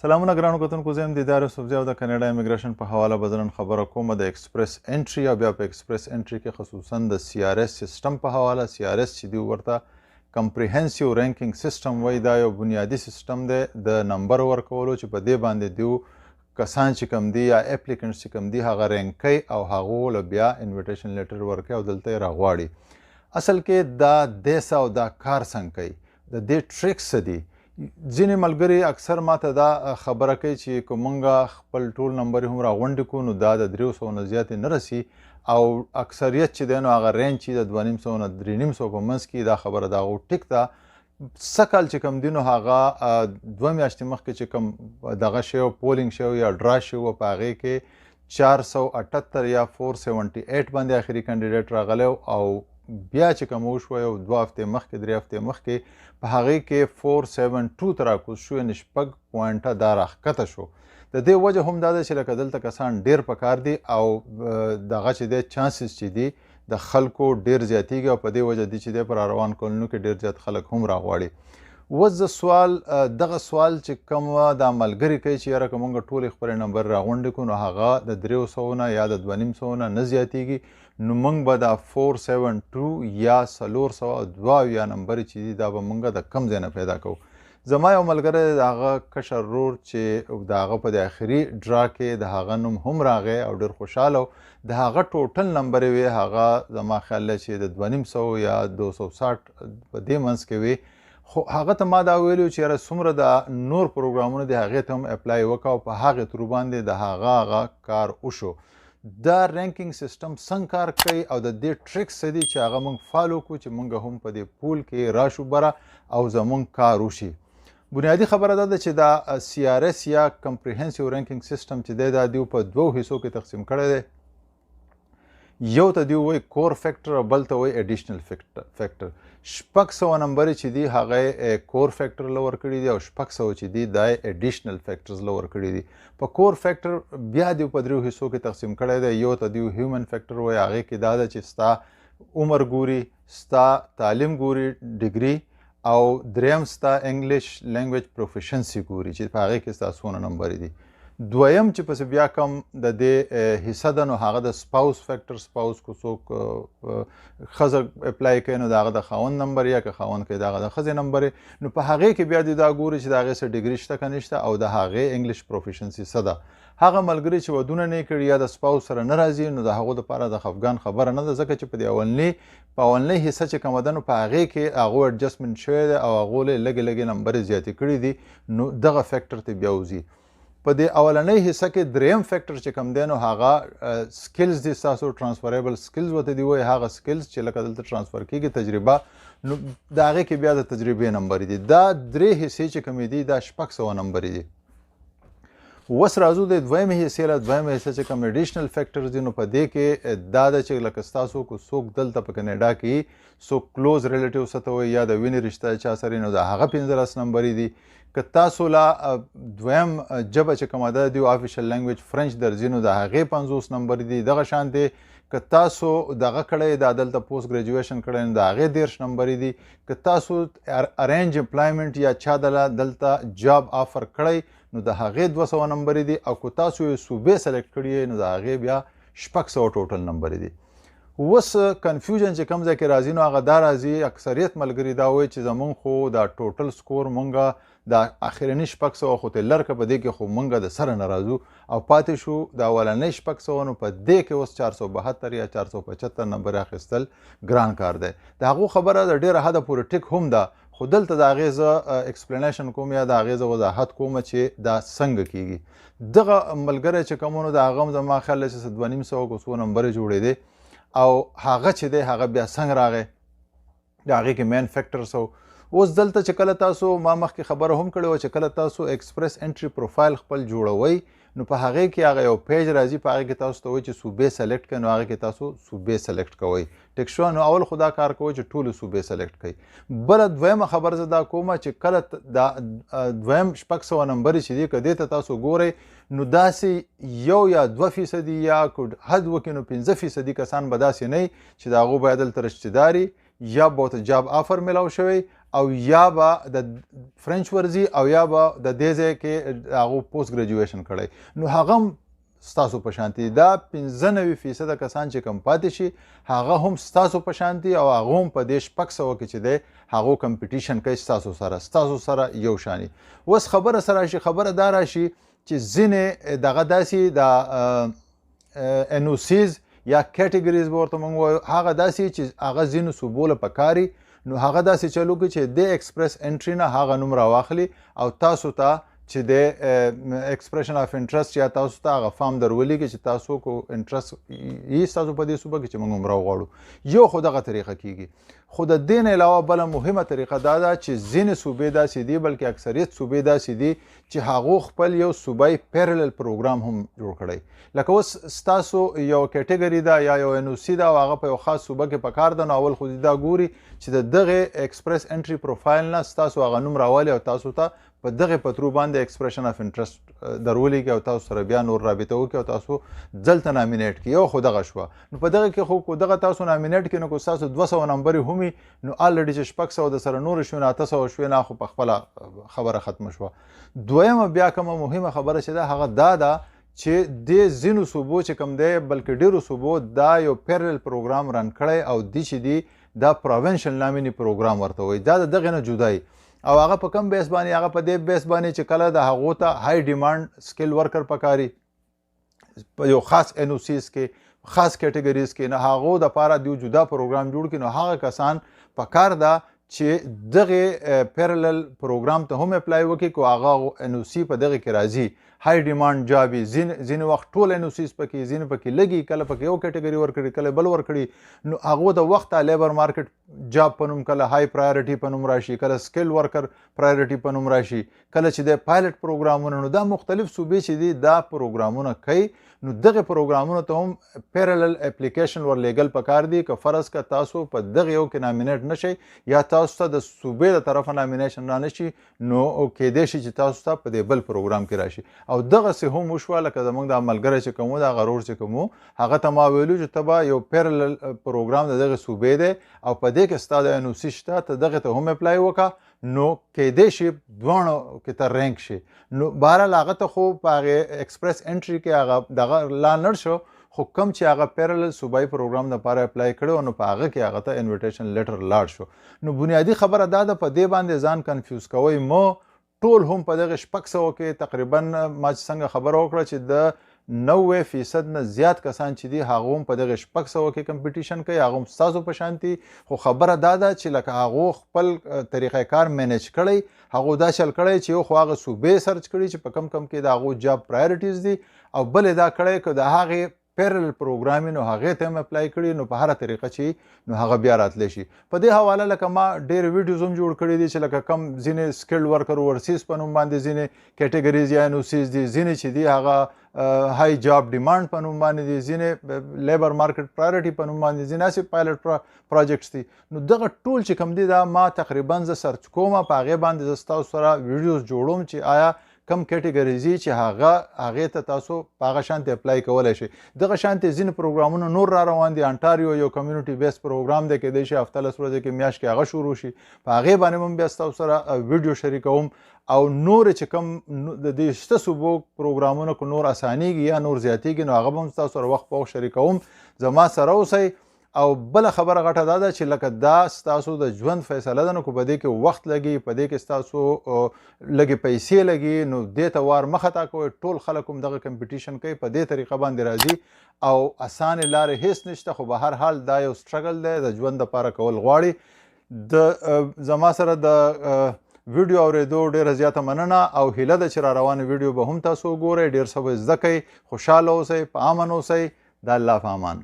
سلامونه ګرانو کتونکو، زه یم دیدار یوسفزی او د کاناډا امیګریشن په حواله به زه نن خبره کوم د اکسپرس انټري او بیا په اکسپرس انټري کې خصوصا د سی آر اس سیستم په حواله. سی آر اس چې دی ورته کمپریهنسیو رینکینګ سیستم وایي، دا یو بنیادي سیستم دی د نمبر ورکولو چې په دې باندې دیو کسان چې کوم دي یا اپلیکنټس چې کوم دي هغه رینک کوي او هغو له بیا انویټیشن لیټر ورکوي او دلته یې راغواړي. اصل کې دا دیسه او دا کار څنګه کوي، د دې ټریکس څه دي؟ ځینې ملګري اکثر ماته دا خبره کوي چې که مونږ خپل ټول نمبر هم راغونډې کړو نو دا د 300 نه زیاتې نه رسي او اکثریت چې دی نو هغه رینج چې د 250 نه 350 په منځ کې، دا خبره د هغو ټیک ده. سږکال چې کوم دی نو هغه 2 میاشتې مخکې چې کوم دغه شی پولینګ شوی یا ډرا شوی و، په هغې کې 478 یا 478 باندې آخري کاندیډیټ راغلی او بیا چې کوم وشو یو 2 هفتې مخکې 3 هفتې مخکې په هغې کې 472 ته راکوز شو، یعنې 6 پوینټه دا راښکته شو. د دې وجه هم دا ده چې لکه دلته کسان ډېر پکار دي او دغه چې دی چانسز چې دي د خلکو ډېر زیاتېږي او په دې وجه دي چې دی په روان کلونو کې ډېر زیات خلک هم راغواړي. اوس زه سوال دغه سوال چې کوم دا ملګري کوي چې یاره که مونږ ټولې خپلې نمبر راغونډې کړو نو هغه د 300 نه یا د 250 نه نه زیاتېږي، نو مونږ به دا 472 یا 472 نمبر چې دي دا به مونږ د کم ځای نه پیدا کوو. زما یو ملګری دی، د هغه کشر ورور چې د هغه په د آخري ډرا کې د هغه نوم هم راغی او ډېر خوشحاله و، د هغه ټوټل نمبرې وې، هغه زما خیال دی چې د 250 یا 260 په دې منځ کې وې. خو هغه ته ما دا ویلي چې یاره څومره د نور پروګرامونه دي هغې ته هم اپلای وکړه او په هغې ترو باندې د هغه هغه کار وشو. دا رینکینګ سیستم څنګه کار کوي او د دې ټریکس څه دي چې هغه موږ فالو کړو چې موږ هم په دې پول کې راشو بره او زموږ کار وشي. بنیادي خبره دا ده چې دا سی آر اس یا کمپریهنسیو رینکینګ سیستم چې دی دا دیو په دوو حصو کې تقسیم کړی دی. یو ته دیو وایي کور فیکټر او بل ته وایي اډیشنل فیکټر. 600 نمبرې چې دي هغه کور فیکټر له ورکړي دي او 600 چې دي دا اډیشنل فیکټرز له ورکړي دي. په کور فیکټر بیا دیو په دریو حصو کې تقسیم کړی دی. یو ته دیو هیومن فیکټر وایي، هغې کې دا ده چې ستا عمر ګوري، ستا تعلیم ګوري، ډیګري، او دریم ستا انګلیش لینګویج پروفیشنسي ګوري چې په هغې کې ستا څونه نمبرې دي. دویم چې پسې بیا کوم د دې حصه ده نو هغه د سپاوس فیکټر، سپاوس کو څوک ښځه اپلای کوي نو د هغه د خاوند نمبر یا که خاوند کوي د هغه د ښځې نمبر، نو په هغې کې بیا دوی دا ګوري چې د هغې څه ډیګري شته که نشته او د هغې انګلیش پروفیشنسي څه ده. هغه ملګري چې ودونه نه کړي یا د سپاوس سره نه راځي نو د هغو دپاره د خفګان خبره نه ده، ځکه چې په دې په اولنۍ حصه چې کومه ده نو په هغې کې هغو اډجسټمنټ شوی دی او هغو له لږې لږې نمبرې زیاتې کړي دي، نو دغه فیکټر ته بیا وځي. په دې اولنۍ حصه کې دریم فیکټر چې کوم دی نو هغه سکلز دي، ستاسو ترانسفریبل سکلز ورته دي وایي، هغه سکلز چې لکه دلته ترانسفر کېږي تجربه، نو د هغې کې بیا د تجربې نمبرې دي. دا درې حصې چې کومې دي دا 600 نمبرې دي. اوس راځو د دویمې حصې له. دویمه حصه چې کوم اډیشنل فیکټرز دي نو په دې کې دا ده چې لکه ستاسو که څوک دلته په کاناډا کې څوک کلوز ریلیټیو څه ته وایي یا د وینې رشته چا سره نو د هغه 15 نمبرې دي. که تاسو لا دویم ژبه چې کومه ده دیو آفیشل لینګویج فرنچ درځي نو د هغې 50 نمبرې دي. دغه شان دی که تاسو دغه کړی دا دلته پوسټ ګریجویشن کړی نو د هغې 30 نمبرې دي. که تاسو ارینج امپلایمنټ یا چا دلته جاب آفر کړی نو د هغې 200 نمبرې دي، او که تاسو یې صوبې سلیکټ کړي نو د هغې بیا 600 ټوټل نمبرې دي. اوس کنفیوژن چې کوم ځای کې راځي نو هغه دا راځي، اکثریت ملګري دا وایي چې زمونږ خو دا ټوټل سکور مونږ دا اخرني 600 خو ته لرکه په دې کې خو مونږ د سره نه راځو او پاتې شو د اولنۍ 600، نو په دې کې اوس 472 یا 475 نمبر اخیستل ګران کار دی. د هغو خبره د ډېره حده پورې ټیک هم ده، خو دلته د هغې زه اکسپلینیشن کوم یا د هغې زه وضاحت کوم چې دا څنګه کیږي. دغه ملګری چې کوم نو د هغه هم زما خیال دی چې څه 250 کو څو نمبرې جوړېدې او هغه چې دی هغه بیا څنګه راغی، د هغې کې مین فیکټرز و. اوس دلته چې کله تاسو، ما مخکې خبره هم کړې وه چې کله تاسو اکسپرس انټري پروفایل خپل جوړوئ نو په هغې کې هغه یو پیج راځي، په هغې کې تاسو ته وایي چې صوبې سلیکټ کړئ، نو هغې کې تاسو صوبې سلیکټ کوئ، ټیک شو. نو اول خو دا کار کوئ چې ټولې صوبې سلیکټ کړئ. بله دویمه خبره زه دا کوم چې کله دا دویم 600 نمبرې چې دي که دې ته تاسو ګورئ نو داسې 1 یا 2% یا که حد وکړي نو 5% کسان به داسې نه وي چې د هغو باید دلته رشتهداري یا به ورته جاب آفر میلاو شوی او یا به د فرنچ ورځي او یا به د دې ځای کې هغه پوسټ ګریجویشن کړی، نو هغه هم ستاسو په شانتي. دا 95% کسان چې کم پاتې شي هغه هم ستاسو په شانتي او هغه هم په دې 600 کې چې دی هغه کمپټیشن کوي ستاسو سره، ستاسو سره یو شانی. اوس خبره سره راشي، خبره دا راشي چې ځینې دغه داسې د ان او سیز یا کیټګریز به ورته موږ وایو، هغه داسې چې هغه ځینو صوبو له پکاري، نو هغه داسې چلو کړي چې د ایکسپریس انټري نه هغه نوم راواخلي او تاسو ته چې د ایکسپریشن اف انټرست یا تاسو ته هغه فارم درولېږي چې تاسو کو انټرست یې ستاسو په دې صوبه کې چې موږ هم راوغواړو. یو خو دغه طریقه کیږي. خو د دې نه علاوه بله مهمه طریقه دا ده چې ځینې صوبې داسې دي، بلکې اکثریت صوبې داسې دي چې هغو خپل یو صوبایي پیرلل پروګرام هم جوړ کړی. لکه اوس ستاسو یو کیټګري ده یا یو ان او سي ده او هغه په یو خاص صوبه کې پکار ده، نو اول خو دا ګوري چې د دغې ایکسپریس انټري پروفایل نه ستاسو هغه نوم راوالي او تاسو ته په دغه په ترو باندې ایکسپریشن اف انټرست درولېږي او تاسو سره بیا نور رابطه وکړي او تاسو دلته نامینیټ کړي. یو خو دغه شوه. نو په دغه کې خو کو دغه تاسو نامینیټ کړي، نو کو ستاسو 200 نمبرې هم وي، نو الریډي چې 600 د سره نور شوې، نو 800 شوې، نه خو په خپله خبره ختمه شوه. دویمه بیا کومه مهمه خبره چې ده هغه دا ده چې دې ځینو صوبو چې کوم دی، بلکې ډېرو صوبو دا یو پیرل پروګرام رن کړی او دي چې دي دا پروینشل نامیني پروګرام ورته وایي، دا د دغې نه جدا وي. او هغه په کم بیس باندې، هغه په دې بیس باندې چې کله د هغو ته های ډیمانډ سکیل ورکر پکاري په یو خاص ان او سیز کې، خاص کیټګریز کې، نو هغو دپاره دیو جدا پروګرام جوړ کړي. نو هغه کسان پکار ده چې دغې پیرلل پروګرام ته هم اپلای وکړي، که هغه ان او سی په دغې کې راځي، های ډیمانډ جاب وي، ځینې وخت ټول ان او سیز پکې، ځینې پکې لږي، کله پکې یو کیټګري ورکړي، کله بل ورکړي. نو هغو د وخته لیبر مارکیټ جاب په نوم کله های پرایورټي په نوم راشي، کله سکیل ورکر پرایورټي په نوم راشي، کله چې د پایلټ پروګرامونه، نو دا مختلف صوبې چې دي دا پروګرامونه کوي. نو دغه پروګرامونو ته هم پیرلل اپلیکیشن ورلېږل پکار دي. که فرض که تاسو په دغه یو کې نامینیټ نه شئ یا تاسو ته د صوبې د طرفه نامینیشن را نه شي، نو کېدای شي چې تاسو ته په دې بل پروګرام کې راشي. او دغسې هم وشوه، لکه زموږ دا ملګری چې کوم و، دا غرور چې کوم و، هغه ته ما ویلو چې ته به یو پیرلل پروګرام د دغې صوبې دی او په دې کې ستا د ان او سي شته، ته دغې ته هم اپلای وکړه، نو کېدای شي دواړو کې ته رینک شي. نو بهرحال هغه ته خو په هغې ایکسپریس انټري کې هغه دغه لا نړ شو، خو کم چې هغه پیرلل صوبایي پروګرام دپاره اپلای کړی و، نو په هغه کې هغه ته انویټیشن لیټر لاړ شو. نو بنیادي خبره دا ده، په دې باندې ځان کنفیوز کوئ مه. ټول هم په دغه 600 کې تقریبا ما چې څنګه خبره وکړه چې د 90% نه زیات کسان چې دي هغه هم په دغه 600 کې کمپټیشن کوي، هغه هم ستاسو په شان دي. خو خبره دا ده چې لکه هغو خپل طریقه کار منیج کړی، هغو دا چل کړی چې یو خو هغه صوبې سرچ کړي چې په کم کم کې د هغو جاب پرایورټیز دي، او بل یې دا کړی که د هغې پیرل پروګرام نو هغې ته هم اپلای کړي، نو په هره طریقه چې نو هغه بیا راتلی شي. په دې حواله لکه ما ډېر ویډیوز هم جوړ کړي دي چې لکه کم ځینې سکیلډ ورکر اورسیز په نوم باندې ځینې کیټګریز یا ان او سیز دي، ځینې چې دي هغه های جاب ډیمانډ په نوم باندې دي، ځینې لیبر مارکیټ پرایورټي په نوم باندې، ځینې هسې پایلټ پروجیکټس دي. نو دغه ټول چې کوم دي دا ما تقریبا زه سرچ کوم، په هغې باندې زه ستاسو سره ویډیوز جوړوم چې آیا کم کیټګریز چې هغې ته تاسو په هغه شانتې اپلای کولی شئ. دغه شانتې ځینې پروګرامونه نور را روان دي. انټاریو یو کمیونټي بیس پروګرام دی، کېدای شي هفته لس ورځې کې میاشت کې هغه شروع شي، په هغې باندې هم بیا ستاسو سره ویډیو شریکوم. او نور چې کوم د دې شته صوبو پروګرامونه که نور اسانیږي یا نور زیاتیږي، نو هغه به هم ستاسو سره وخت په وخت شریکوم. زما سره اوسئ. او بله خبره غټه دا ده چې لکه دا ستاسو د ژوند فیصله ده، نو که په دې کې وخت لګي، په دې کې ستاسو لږې پیسې لګي، نو دې ته وار مه خطا کوئ. ټول خلک هم دغه کمپټیشن کوي، په دې طریقه باندې راځي او اسانې لارې هیڅ نشته. خو به هر حال دا یو سټرګل دی، د ژوند دپاره کول غواړي. زما سره د ویډیو اورېدو ډېره زیاته مننه او هیله ده چې را روانه ویډیو به هم تاسو وګورئ، ډېر څه به زده کړئ. خوشحاله اوسئ، په امن اوسئ. د الله په امان.